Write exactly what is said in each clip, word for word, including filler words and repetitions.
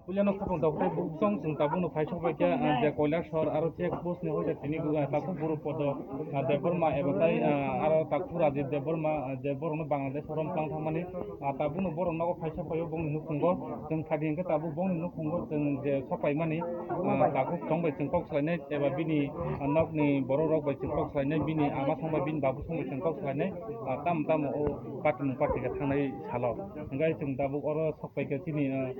Puila no khapang dok tei buksong chwng tabukno phai sok bai khe, ah, je Kailasor aro check post ni hoite tini, ah, takhuk Guru Podo, ah, Debbarma eba tai, ah, aro takhuk Rajiv Debbarma, ah, je borokno Bangladesh o rom tang thangmani, ah, tabukno borok nogo phai sok bai o bongni nukhungo chwng phai di hwnkhe tabuk bongni nukhungo chwng je sok paimani, ah, takhuk chong bai chwng kok salainai eba bini, ah, nokni borok rok bai chwng kok salainai, bini ama song bai bini babu song bai chwng kok salainai, ah, tamo tamo o party ni party khe thangnai salo hwnkhe chwng tabuk oro sok pai khe chini, ah,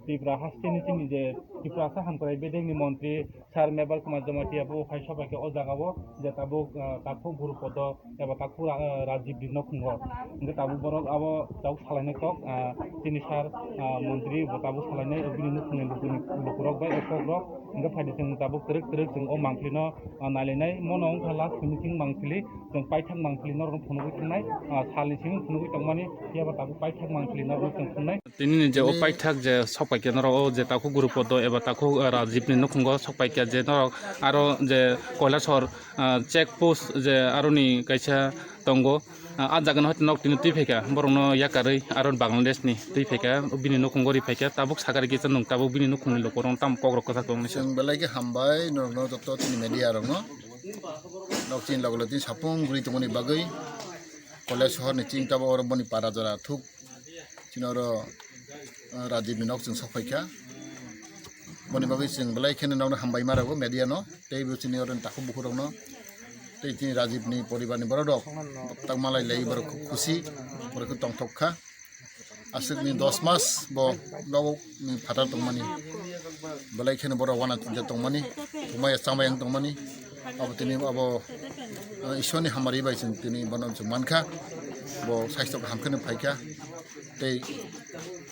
Tripura hasteni chini je Tiprasa Hamkrai Bedekni Montri Sir Mebal Kumar Jamatia bo hai sobai khe o jaga o je tabuk, ah, takhuk Guru Podo eba takhuk Ra-, ah, Rajiv ni nukhungo hwnkhe tabuk borok abo tabuk salainai kok, ah, chini Sir, ah, Montri bo tabuk salainai bini nukhungni lukurok bai o kok rok hwnkhe phaidi chwng tabuk twrwk twrwk chwng o mangpili no, ah, nailainai mono wngkha last finishing mangpili chwng paithak mangpili norokno phunugwi thangnai, ah, salni simi phunugwi tongmani phiya ba tabuk paithak mangpili norokno chwng thungnai. Tini ni je o paithak je sok pai khe norok o je takhuk Guru Podo eba takhuk, ah, Rajiv ni nukhungo sok pai khe je norok aro je Kailasor, ah, check post je aroni kaisa tongo, ah, ah jaga no hoite nok tini twi phaikha borok no yakarwi aro Bangladesh ni twi phaikha bini nukhungo ri phaikha tabuk sakari kisa nwng tabuk bini nukhungni lukurok tamo kok rok kwchak tongmani se. Chwng belai khe hambai norokno joto chini media rokno nok chini logo logo tini sapung guri tongmani bagwi Kailasor ni chini tabuk oro boni para jora thuk. Chini oro, ah, Rajiv ni nok chwng sok phaikha. Boni bagwi chwng belai kheno nokno hambai ma rwgo media no, tei bo chini oro takhuk bukhuk rokno, tei chini Rajiv ni poribar ni borok rok tak malai lai borok khub khusi, borok khe tongthok kha. Aswk ni dos mas bo nogo ni phatar tongmani, belai kheno borok wana tongmani, thumaya chamaya wng tongmani, abo tini abo, ah, Ishwar ni hamari bai chwng tini bono chwng mankha, bo saisto kaham kheno phaikha. Tei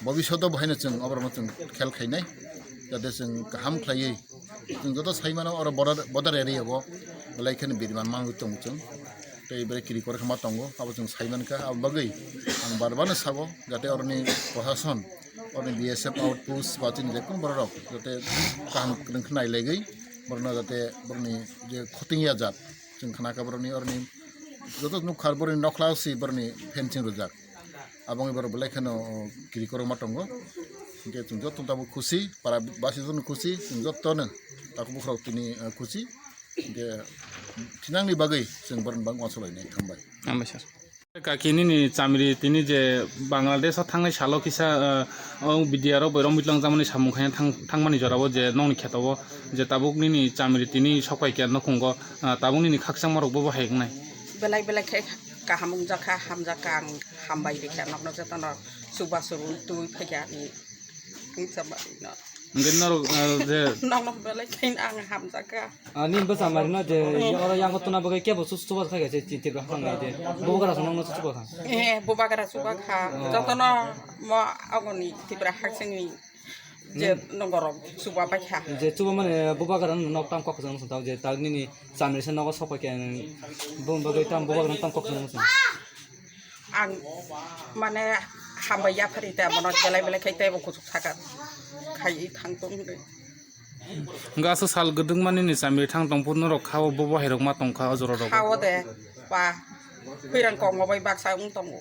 bobishoto bo haino chwng oborokno chwng khel khainai, jate chwng kaham khlaiwi chwng joto sai mano oro border, border area o belai kheno biriman mangwi tongo chwng. Tei belai kiri kore khama tongo, abo chwng sai mankha. Abo bagwi ang bar bar no sabo, jate oroni proshashan, oroni B S F outpost ba chini jekunu borok rok jate kaham kwrwng khe nailaigwi borokno jate borokni je khoting ya jat chwng khna kha borokni oroni joto nukha borokni nokhla si borokni fencing rwjak. Abo wngwi borok belai kheno kiri korokma tongo. Hinkhe chwng joto tabuk khusi, para basi jotono khusi, chwng jotono takhuk bukhurok tini, eh, khusi. Hinkhe thinangni bagwi chwng borokni bagwi uansuk lainai. Hambai. Hambai sir. Kaki nini chamiri tini je Bangladesh o thangnai salo kisa, eh, o B D R o boirom bitlang jamani samung khaina thang-, thangmani jorao je nokni kheto o je tabuk nini chamiri tini sok pai khe nukhungo, eh, tabuk nini khakchangma rok bo bo hai wngnai. Belai belai khe kaham wngjakha, hamjakha, ang hambai rikha nokno jotono chubachu rwui twi phaikha ani wngsa manwi no. Hwnkhe norok, ah, je nokno belai khe ang hamjakha. Ah, nini bwsa mari no je oro yango tuna bagwi kebo sus chuba khaikha se Tripura hapang nai je. Bubagra song nokno chuba kha. Eh, bubagra chuba kha. Oh. Jotono mo agoni Tripura haksengni je nogorok chuba bai kha. Je chuba mane bubagra nok tam kok jang song tao je ta nini chamri se nogo sok pai khe bum bagwi tam bubagra tam kok jang song. Ang mane hambai yaphari ta bono belai belai khai teibo kuchuk saka khai thang tong de. Hwnkhe aswk sal gwdwkmani ni chamri thang tong phuru norok kha o bo bo hai rok ma tong kha o jora rok. Kha o de ba khwirang kong bai baksa wng tongo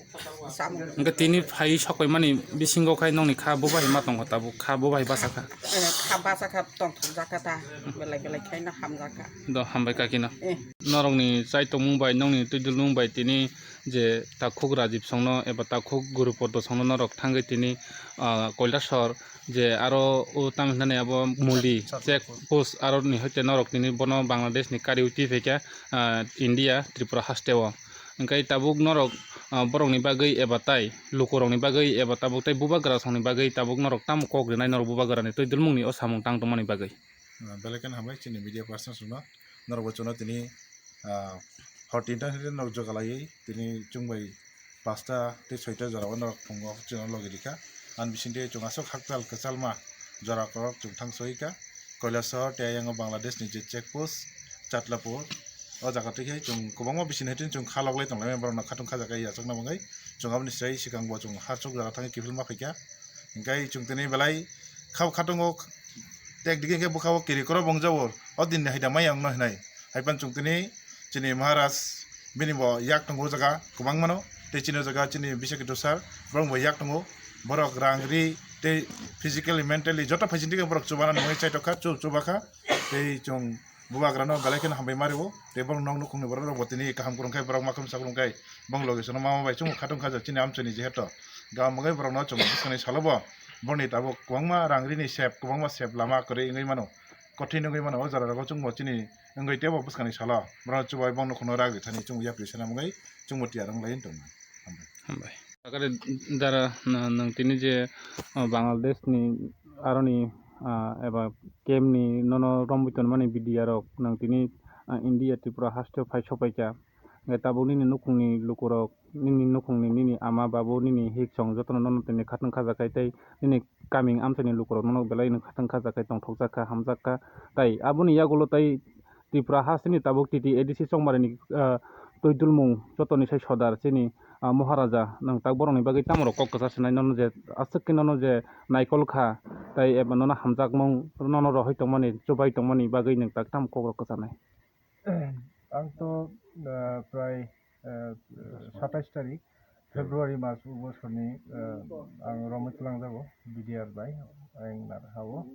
samung. Hwnkhe tini phai sok pai mani bisingo khai nokni kha bo bai ma tong kha tabuk kha bo bai basa kha. Eh, kha basa kha tong thok jaka ta belai belai khai no hamjaka. Do hambai kaki no. Eh. Norok ni chai tongmung bai nokni twi dulmung bai tini je takhuk Rajib songno eba takhuk Guru Poddo songno norok thangwi tini, ah, Koilasor je aro o tamo hinani abo Muli check post aro ni hoite norok tini bono Bangladesh ni kariwi twi phaikha, ah, India Tripura haste o. Hwnkhe tabuk norok, ah, borok ni bagwi eba tai lukurok ni bagwi eba tabuk tai bubagra song ni bagwi tabuk norok tamo kok rinai norok bubagra ni twi dulmung ni o samung tang tongmani bagwi. Ah, belai kheno hambai chini media persons rokno. Norokbo chwngno tini, ah, hor tinta hwnwi norok jogalaiwi tini chwng bai pasta tei soita jorao norok phungo chwngno logi rikha. Ani bisingtwi chwng aswk hakchal kwchalma jora kwrwk chwng thang soika. Koilasor tei ayang o Bangladesh ni je check post Chatlapur, o jaga twi khe chwng kwbangma bising hai tini chwng kha loglai tonglaimani borokno khatung kha jaga yachakna bagwi chwng aboni sai swkang bo chwng hachuk jora thangwi kiphilma phaikha. Hingkai chwng tini belai kha khatungo tek digi khe bwkha o kiri korok bo wngjago, o din ni hai da mai ang no hinai. Haiphano chwng tini chini Maharaj bini bo yak tongo o jaga kwbangma no, tei chini o jaga chini Bisakito sir borok bo yak tongo, borok rang ri tei physically, mentally joto phaising tike borok chubana nungwi chaitokha, chu-, chubakha. Tei chwng bubagrano belai kheno hambai mario. Tei borok nok nukhungni borok rokbo tini kaham kwrwngkhe, borok makhum sakrwngkhe, bong logi sono mama bai chwngbo khatungkha ja chini amchaini jeheto. Gam wngwi borokno chwng bwskangni salobo borokni tabuk kwbangma rang rini sep, kwbangma sep lama kwrwi wngwi mano, kothin wngwi mano. O jora rogo chwngbo chini wngwi teibo bwskangni salo borokno chubai bong nukhungno rak rithani chwngbo yapri swnam wngwi chwngbo tiyar wng lai tongmani. Hambai. Hambai. Sakari dara na-, nang tini je, ah, Bangladesh ni aroni, ah, eba camp ni nono romwi tonmani B D R rok nang tini, ah, India Tripura haste phai sopaikha. Hingke tabuk nini nukhungni lukurok, nini nukhungni, nini ama babu, nini hiksong jotono nono tini khatang khajakhai tei nini kaming amchaini lukurok nono belai no khatang khajakhai tongthokjakha, hamjakha. Tai aboni yagulo tai Tripura hasteni tabuk T T A D C chongmarini, ah, twi dulmung jotoni sai sodar chini, ah, Moharaja nang tak borokni bagwi tamo rok kok kwchar sinai nono je aswk khe nono je naikol kha tai eba nono hamjakmung nono rohoi tongmani chubai tongmani bagwi nang tak tamo kok rok kwcharnai. Ang to, ah, prai, ah, satais tarik February mas o bosorni, ah, ang romwi twlangjago B D R bai, ang nar hao.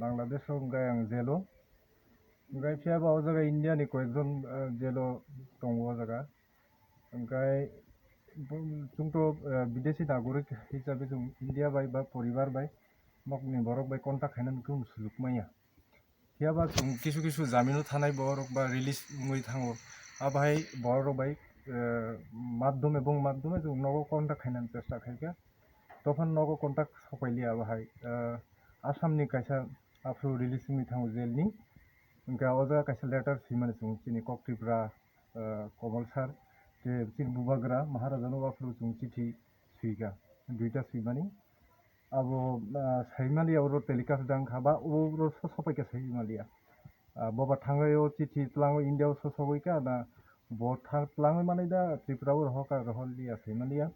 Bangladesh o hwnkhe ang jelo. Hwnkhe phiya ba o jaga India ni koyekjon, ah, jelo tongo o jaga. Hwnkhe bo-, chwng to, ah, bidesi nagorik hisabe chwng India bai ba poribar bai, nokni borok bai contact khainani kunu sujuk manya. Phiya ba chwng kisu kisu jamino thanai borok ba release wngwi thango. Abo hai borok rok bai, eh, madhyome, bong madhyome chwng nogo contact khainani chesta khaikha. Tophano nogo contact sopailiya abo hai. Eh, Assam ni kaisa aphuru release wngwi thango jail ni. Hwnkhe o jaga kaisa letter swimani chwng chini Kok Tripura, eh, Komal sir, tei chini Bubagra Maharaja no aphuru chwng chithi swikha, duita swimani. Abo, ah, saimaliya oro telecast dang kha ba oro so sopaikha saimaliya. Ah, boba thangwi o chithi twlango India o so sogwi kha na bo thang twlangwi manwi da Tripura o rohor ka rohor liya saimaliya.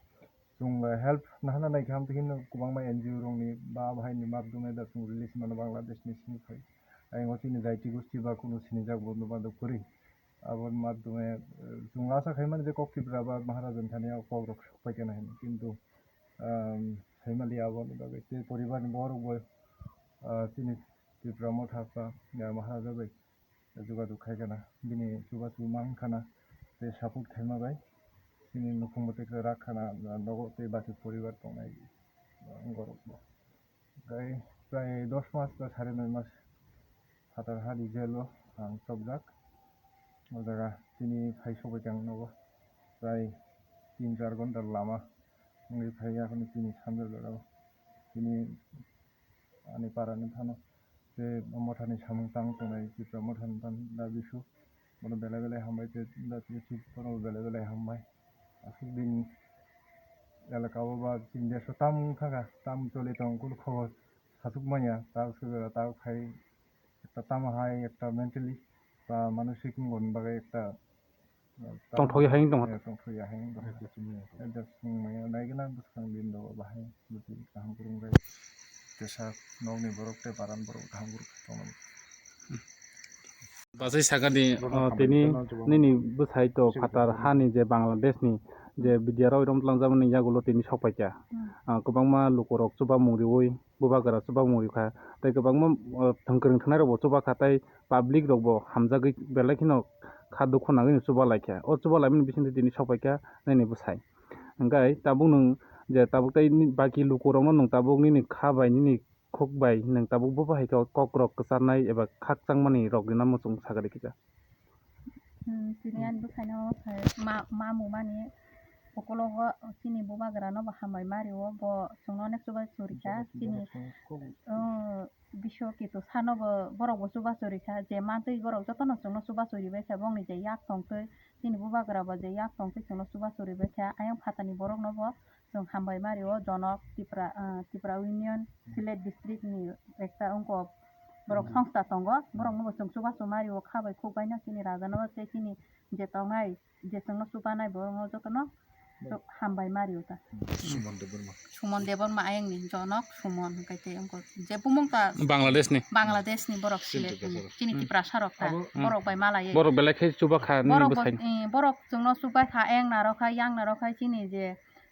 Chwng help nahana nai kha hamtwi hino kwbangma N G O rokni ba abo haini madhyome da chwng release mano Bangladesh ni simi phai. Ayang o chini jaiti gosti ba kunu sinijak bo bando kwrwi. Aboni madhyome, eh, chwng asa khaimani je Kok Tripura ba Maharaja ni thani o kok rok sokpai khe nai hinwi. Kintu, um, saimaliya aboni bagwi tei poribar ni borok bo, ah, chini Tripura Motha ba, ah, Maharaja bai jogajog khai khana, bini chubachu mang khana, tei support khaima bai chini nukhung bo tei rak khana, ah, nogo tei bati poribar tongnai, ah, borok bo. Tei prai dos mas ba sare noi mas phatar hani jail o ang chopjak. O jaga tini phai sobai khe ang nogo prai tin char ghonta lama wngwi phai ya, chini sanja jora o tini ani para ni phano tei o motha ni samung tang tongnai Tipra motha ni phano da bisu. Bono belai belai hambai tei da tei chuk bono belai belai hambai. Aswk bini elaka o ba chini desh o tam wng thangkha, tam choli tong kunu khobor sachuk manya, ta swk ta khai ekta tamo hai ekta mentally ba manosik wng bagwi ekta, eh, tongthokya hai wng tongkha. Eh, tongthokya hai wng tongkha. Ekta chwngmaya naigwna bwskang bini dogo bahai bwtwi kaham kwrwng bai tesa nokni borok tei paran borok kaham kwrwng tongmani. Bachai sakani, oh, tini nini bwsai to phatar hani je Bangladesh ni je B D R rok rom tlangjak mani yagulo tini sok paikha. Hmm. Ah, kwbangma lukurok chubamung riwi, bubagra chubamung rikha, tei kwbangma, oh, thwng kwrwng thwngnai rokbo chubakha, tei public rokbo hamjagwi belai kheno kha dukhu nangwi chuba laikha. O chuba laimani bisingtwi tini sok paikha nini bwsai. Hwnkhe tabuk nwng je tabuk tei ni baki lukurokno nwng tabuk nini kha bai nini khuk bai nwng tabuk bo bahai khe kokrok kwcharnai eba khakchangmani rokni namo chwng sakha de kisa. Hmm, tini ani bwsaino sai ma, ma mumani ukologo chini bubagrano bo hambai mario, bo chwngno onek chubachu rikha, chini, oh, biso kitu sanobo borokbo chubachu rikha, je mantwi borok jotono chwngno chubachu ribaikha, bongni je yak tongtwi, chini bubagrabo je yak tongtwi chwngno chubachu ribaikha, ayang phatani boroknobo chwng hambai mario, Jonok, Tipra, ah, Tipra Union, Sylhet district ni ekta wngkok borok songsta tongo, borokno bo chwng chubachu mario, kha bai khuk bai no chini raja no tei chini je tongnai, je chwngno chubanai borokno jotono hambai mario ta. Suman Debbarma. Suman Debbarma ayang ni Jonok Suman hwnkhe tei wngkok je bumung ta Bangladesh ni. Bangladesh ni borok Sylhet ni, chini Tiprasa rok ta, borok bai malaiwi. Borok belai khe chubakha nini bwsai. Eh, borok chwngno chubaikha, ayang narokha, yang narokha chini je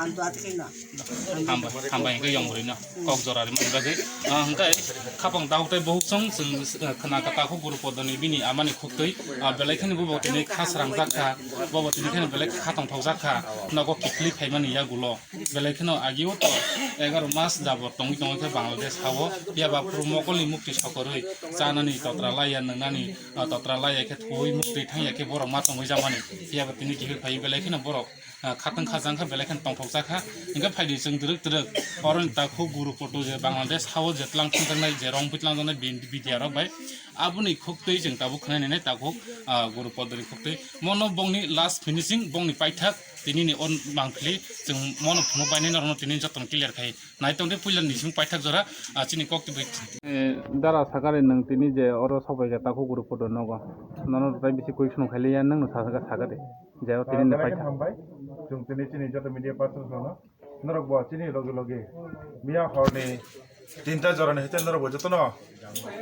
Hambai, hambai hwnkhe yong bwrwino kok jora rimani bagwi. Ah, hwnkhe khapang dao tei bohuk song chwng, eh, khna kha takhuk guru podoni bini amani khuktwi, ah, belai kheno bo bo tini kha srangjak kha, bo bo tini kheno belai kha tongthokjak kha, nogo kiphilwi phaimani yagulo. Belai kheno agio to egaroh mas jabor tongwi tongwi khe Bangladesh hao, phiya ba phuru mokolni mukti sokorwi chanani totra laiya nwngnani, ah, totra laiya khe thuwi mukti thangya khe borok ma tongwi jamani, phiya ba tini kiphil phaiwi belai kheno borok, ah, khatang khajang kha belai kheno tongthokjak kha. Hwnkhe phaidi chwng twrwk twrwk oroni takhuk guru poto je Bangladesh hao je tlang thangjaknai je rong bwtlang jaknai B D R rok bai aboni khuktwi chwng tabuk khwnai nai takhuk, ah, guru podoni khuktwi. Mono bongni last finishing, bongni paithak, tini ni on mangpili, chwng mono phunuk bainai norokno tini jotono clear khai. Nai tongdi puila ni sung paithak jora, ah, chini kok tibwi. Eh, dara sakari nwng tini je oro sobai khe takhuk guru poto nogo. Nono tai bisi question khailiya, nwng no sakha sakha de. Je o tini ni paithak. Chwng tini chini joto media persons rokno, norok bo chini logi logi miya horni tinta jorani hete norok bo jotono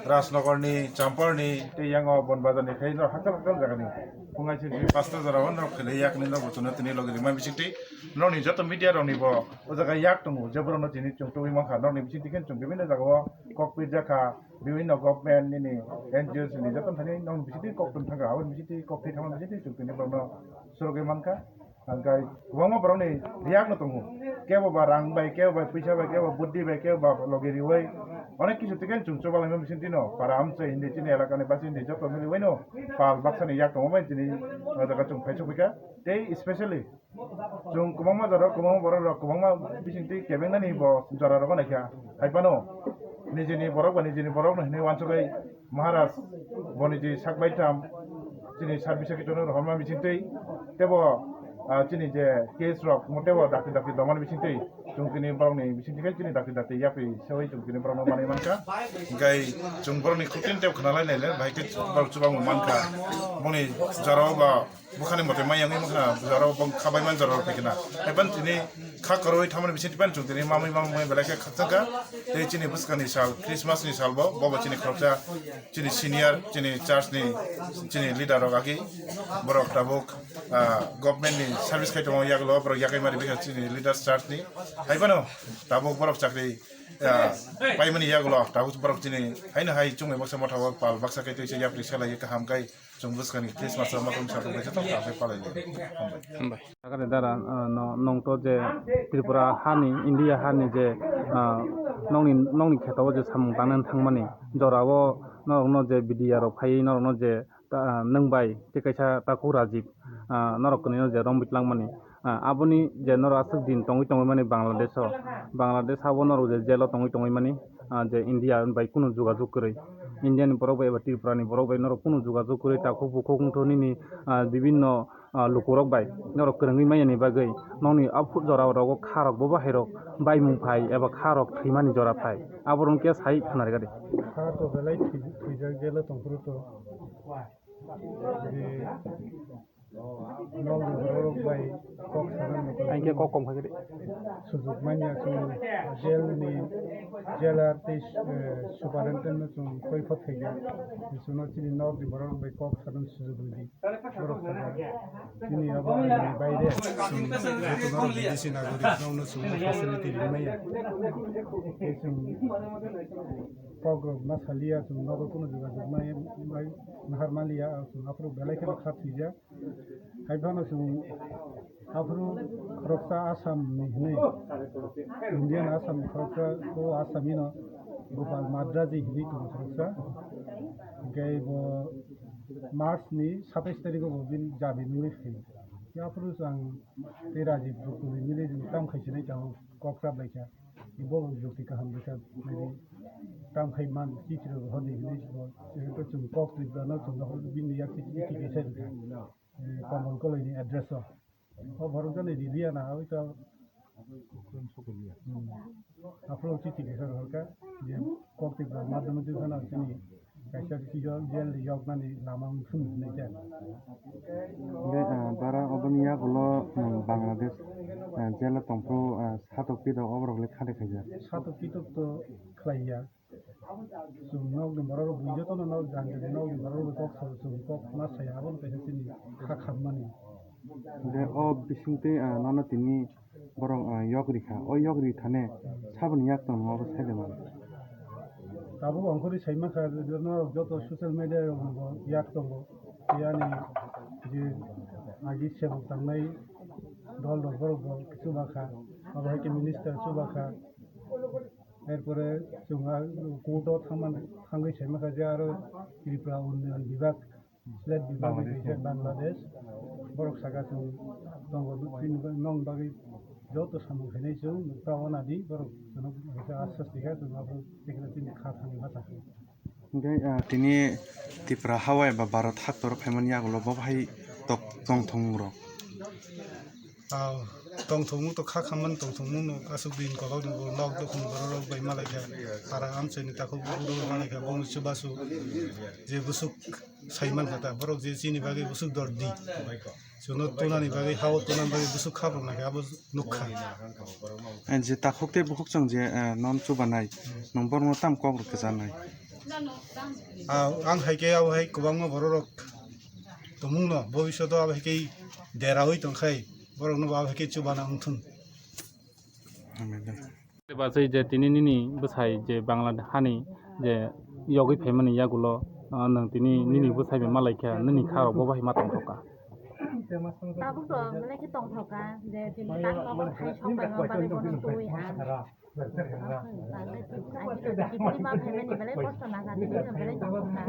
Rajnagarni, Champarni, tei yango Bonbajarni khai norok hakal hakal jagani phungai sisi pasta jorao norok khelai yakni norok bo chwngno tini logi rimani bisingtwi norokni joto media rokni bo o jaga yak tongo, je borokno tini chwng tubui mankha, norokni bisingtwi khe chwng bibinno jagao kok pirjakha, bibinno government nini N G O sini joto thani norokni bisingtwi kok tong thangkha, aboni bisingtwi kok thwi thangmani bisingtwi chwng tini borokno surugwi mankha. Hingke kwbangma borokni riyakno tongo. Kebo ba rang bai, kebo ba puisa bai, kebo ba buddhi bai, kebo ba logi riui. Onek kisu tikhe chwng chubalaima bisingtwi no para amchai hindi chini elakani basi hindi joto miliui no pal baksani yak tongo bai chini o jaga chwng phai sokphaikha. Tei specially chwng kwbangma jora kwbangma borok rok kwbangma bisingtwi kebengnani bo jora rogo naikha. Hai phano nijini borok ba nijini borok no hinui uansugui Maharaj, boni je sak baitham, chini service khe chwngno rohorma bisingtwi, tebo, ah, chini je case rok, mo tebo dakti dakti dongmani bisingtwi, chwng tini borokni bisingtwi khe chini dakti dakti yapri seui chwng tini borokno manwi mankha. Hingkhai chwng borokni khutin tebo khwnalai naile, bahai khe borok chubangma mankha. Boni jorao ba Bukhani mote mai yangwi mankha, jora bo khabai man jora phaikha na. Haipan tini kha koroi thamani bising tipan chwng tini mamwi mamwi belai khe khakchangkha. Tei chini bwskangni sal, Christmas ni sal bo, bobo chini khoroksa, chini senior, chini church ni, chini leader rok agi, borok tabuk, ah, government ni service khai tongo yagulo, borok yakai mari bikha chini leaders church ni. Haibano tabuk borok chakri, ah, paimani yagulo, tabuk borok chini haino hai chumui baksa motha o pal baksa khai twi se yapri selai kaham khai. Chwng bwskangni Christmas o makung satung bai khe tong kha khe palai lai. Hambai. Hambai. Sakani dara, ah, no, nong to je Tripura hani, India hani je, ah, nongni, nongni kheto o je samung tangna thangmani, jora o norokno je B D R rok phaiwi norokno je ta, ah, nwng bai tei kaisa takhuk Rajib, ah, norok kwnwi no je romwi tlangmani. Ah, aboni je norok aswk din tongwi tongwi mani Bangladesh o, Bangladesh abo norok je jail o tongwi tongwi mani, ah, je India bai kunu jogajog kwrwi, India ni borok bai eba Tripura ni borok bai norok kunu jogajog kwrwi, takhuk bukhuk wngthu nini, ah, bibinno, ah, lukurok bai norok kwrwngwi manya ni bagwi nokni a phut jora rogo kha rok bo bahai rok baimung phai eba kha rok thwimani jora phai, aborok khe sai khna rwgadi. Kha to belai thwi-, thwijak jail o tongphuru to. Nokni borok bai kok sana muchung. Ang khe kok kom kha khe de. Sujuk manya chwng jail ni jailer tei, eh, superintendent no chwng koi phot khaikha. Chwngno chini nokni borok bai kok sana sujuk rwdi. Borok sakha chini abo aini baire chwng joto norok bidesi nagorik nokno chwng facility rimaya. Tei chwng kok rok ma saliya chwng nogo kunu jogajog ma bai nahar maliya chwng aphuru belai kheno kha thwijak. Hai phano chwng aphuru khoroksa Assam ni hinwi, Indian Assam ni khoroksa, o Assami no Gopal Madraji hinwi tongo khoroksa. Hingke bo March ni satais tarikh o bo bini jamin wngwi phaio. Aphuru chwng tei Rajib Rukuni mili chwng tam khai sinai tabuk kok chap lai kha. Bo jukti kaham rwkha, nini tam khai man chichirok hodi hinwi bo, chwng kok Tripura no chwng bini yak chichi kaisa rwkha. Eh, Kamal Koloi ni address o. O borok jani riliya na, oi to. Hmm. Aphuru chithi kaisa rohorkha, je kok Tripura madhyamik twi phano chini kaisa jail yoknani lama wng sung hinwi khe. Hingke, ah, dara oboni yagulo, hmm, Bangladesh, ah, jail o tongphuru, ah, satok pitok oborok le khade khaijak. Satok pitok to khlaiya. Chwng nokni borok rok buino jotono nok jang jani nokni borok rok kok salo chwng kok ma saya aboni kaisa chini kha khammani. Je o bisingtwi, ah, nono tini borok, ah, yok rikha. O yok ri thane saboni yak tong obo sai de mano. Tabuk ongkhorwi sai mankha norok joto social media rok bo yak tongo. Tei ani je agi sebuk tangnai dol rok borok bo chuba kha. Abo hai khe minister chuba kha. Erpore chwng a court o thangmani, thangwi sai mankha je aro Tripura Unnayan Bibhag, State Bibhag ni kaisa Bangladesh, borok saka chwng tongo, bini bagwi, nokni bagwi joto samung khainai chwng, ta wana di, borok chwngno kaisa aswk twi kha, chwng abo tikna tini kha thangwi ma sakha. Hingke, ah, tini Tripura hao eba Bharat haktor phaimani yagulo bo hai tok tong thung rok. Ah, tongthokmung to kha khamani tongthokmung no aswk din kolok ni bo nok dokhon borok rok bai malaikha, para amchaini takhuk buro malaikha, bongni chubachu je bwswk sai mankha ta, borok je chini bagwi bwswk dor di. Chwngno tunani bagwi, hao tunani bagwi bwswk kha rwknai khe abo nukha. Eh, je takhuk tei bukhuk chwng je, eh, non chubanai, nwng borokno tam kok rw kwchanai? Ah, ang hai khe abo hai kwbangma borok rok tongmungno, bobishoto abo hai khe deraui tongkhai, borokno bo abo hai khe chubana wngthun. Hambai. Bachai je tini nini bwsai je Bangla hani je yogwi phaimani yagulo, ah, nwng tini nini bwsai bai malaikha, nini kha rok bo bai ma tongthokha. Tabuk to belai khe tongthokha je tini tak nogo thai song bai ma bagwi bono twi ang. Agi to kiphilwi ma phaimani belai kosto nangkha, tini to belai tongthokha.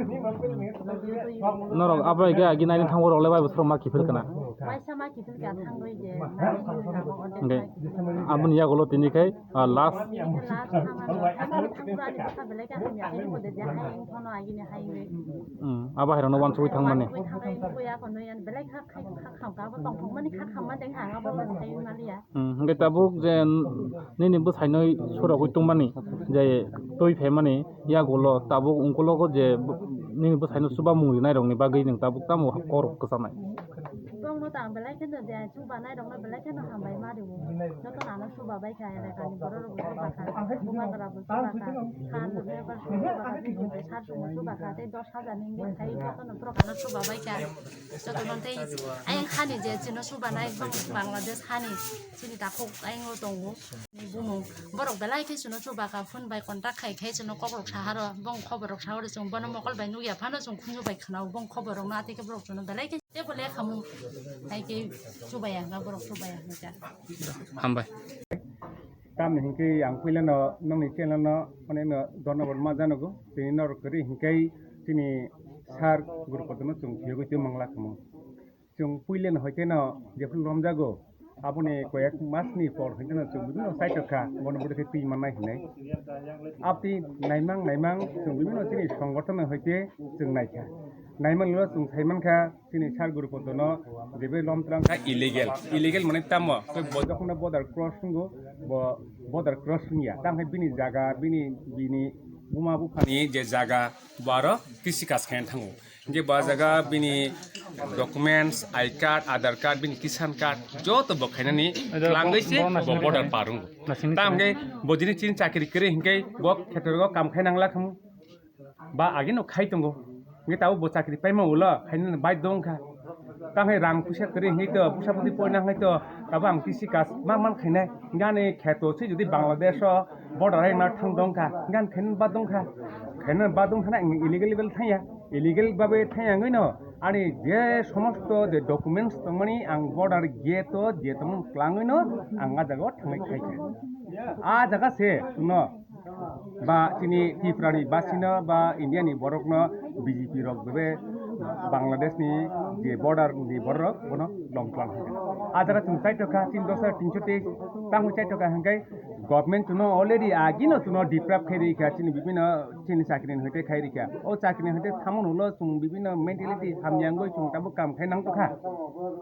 Norok abai khe agi naini thangbo rok le bai bwswk ma kiphil kana? Waisa ma kiphil kha thangwi je, nangkha. Hwnkhe aboni yagulo tini khai, ah, last. Last thangmani, aswk thangmani bwkha belai khe hamya, tini bo de je hai wng thono agini hai wngwi. Hmm, abo hai rokno wansugwi thangmani. Wansugwi thangwi, wngwi ya kono yan belai kha khai kha kham kha, abo tongthokmani kha khamma deng ha, abo bo sai wng maliya. Hmm, hwnkhe tabuk je nini bwsaino surogwi tongmani je twi phaimani yagulo tabuk ungkologo je nini bwsaino chubamung rinairokni bagwi nwng tabuk tamo kok rw kwchanai? Bongno ta ang belai kheno je chubanai rokno belai kheno hambai ma rwo. Jotono ano chubabai kha, elekani borok rokbo chubakha, bubagra bo chubakha, khan rok bo chubakha, tei sar chumung chubakha, tei dos hajar ni wngwi khai jotono borok ano chubabai kha. Jotono tei ayang hani je chwngno chubanai Bangladesh hani chini takhuk ayang o tongo. Ni bumung borok belai khe chwngno chubakha, phone bai contact khai khai chwngno kok rok saharo, bong khobor rok sahoro, chwng bono mokol bai nukya phano chwng khunju bai khwnao, bong khobor rokno atwi khe borok chwngno belai khe. Tei bo lekhamung hai khe chubaya hwnkha, borok chubaya hwnkha. Hambai. Tamni hinkhe ang puilano nokni channel no oneno dhonnobad ma janogo. Tini norok kwrwi hinkhe chini sir Gurupodono chwng phiyogwi twi mangla khamu. Chwng puilano hoikhe no jephru lomjago. Aboni koyek masni por hwnkhe no chwng bibino saitokha, bono bwdwkhe twi mannai hinwi. Aboni naimang naimang chwng bibino chini songothono hoite chwng naikha. Naimani ulo chwng saimankha chini sir Gurupodono jebe lomtwlang kha illegal. Illegal mane tamo? Tei bo jokhonno border cross wngo, bo border cross wngya. Tamo khe bini jaga, bini, bini buma buphani je jaga, bo aro T C kas khaina thango. Hinkhe bo jaga bini documents, I card, Aadhaar card, bini Kisan card joto bo khainani twlangwi se bo border par wngo. Tamo khe bo jini chini chakri kwrwi hinkhe bo khetorgo kam khai nangla khamu. Ba agino khai tongo. Hinkhe tabuk bo chakri paima ulo khainani baidho wngkha. Tamo khe rang puisa kwrwi hinkhe to pusa puti poina hinkhe to tabuk ang T C kas ma man khainai. Hinkhe ani kheto se jodi Bangladesh o border hai ma thang dongkha, hinkhe ani khainani baidho wngkha. Khainani baidho wngkha na ang illegal level thangya. Illegal babe thangya wngwi no ani je somosto je documents tongmani ang border gate o je tongmani twlangwi no ang ah jaga o thangnai khaikha. Ah jaga se no ba chini Tripura ni basino ba India ni borok no B J P rok bebe Bangladesh ni je border ni borok rok bono lom twlang khaikha. Ah jaga chwng chaitokha, chini dos hajar tinso teis tamo chaitokha hinkhe government chwngno already agino chwngno deprive khai rikha chini bibino chini chakri ni hoite khai rikha. O chakri ni hoite thamon ulo chwng bibino mentality hamya wngwi chwng tabuk kam khai nang tokha.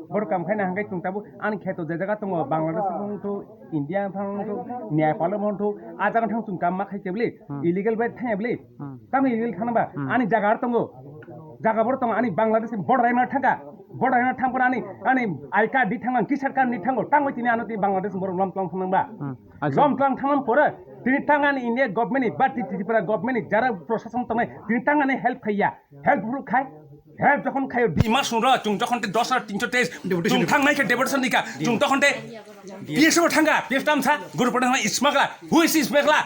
Borok kam khai nang hinkhe chwng tabuk ani kheto je jaga tongo Bangladesh wngthu, India wngthu, Nepal wngthu, ah jaga thang chwng kam ma khai khe bwle illegal bai thangya bwle. Tamo illegal thangna ba ani jaga ar tongo. Jaga bor tongo ani Bangladesh border ina thangka. Border ina thangpor ani ani I card di thanglang, Kisan card ni thango. Tangwi tini ano tini Bangladesh borok lom tong thanglang ba. Lom tong thanglang pore tini tang ani India government ni ba Tripura government ni jara prosason tongnai tini tang ani help khaiya. Help group khai, help jokhon khayo, dui mas hwnro, chwng jokhon te dos hajar tinso teis, chwng thangnai khe deputation dikha, chwng jokhon te P S O thangkha, P S O tamsa, Gurupodo thangkha, smuggler, who is smuggler?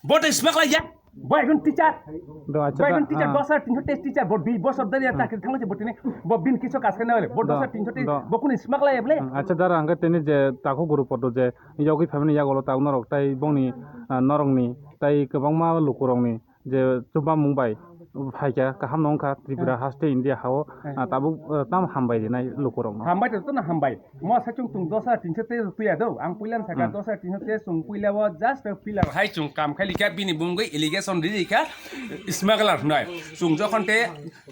Bo te smuggler ya, bo ekjon teacher, bo ekjon teacher, dos hajar tinso teis teacher, bo dui bosor dhori ya chakri thanglai se bo tini, bo bin kiso kas khe na hole, bo dos hajar tinso teis, bo kuni smuggler ya bole? Acha dara, hwnkhe tini je takhuk Gurupodo je yogwi phaimani yagulo ta norok tai bongni, ah, norokni tai kwbangma lukurokni je chubamung bai Phaikha, kaham no wngkha Tripura haste India hao, ah, tabuk, ah, tam hambai rinai lukurokno. Hambai to, to no hambai. Mo sa chung tung dos hajar tinso te tuya do. Ang puilan saka dos hajar tinso te chung puila o just pillar hai chung kam khai likha bini bumgwi allegation ri rikha smuggler hnai. Chung jokhon te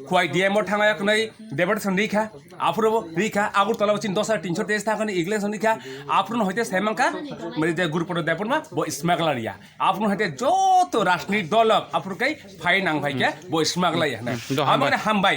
Khwai D M o thangna yaknai deputation rikha, aphuru bo rikha, Agartala o chin dos hajar tinso te thangani allegation rikha, aphuru no hoite saimankha, mari je Gurupada Debbarma bo smuggler ya. Aphuru hoite joto rajniti dolok aphuru kai phai nang phaikha bo smuggler ya hnai. Amani hambai.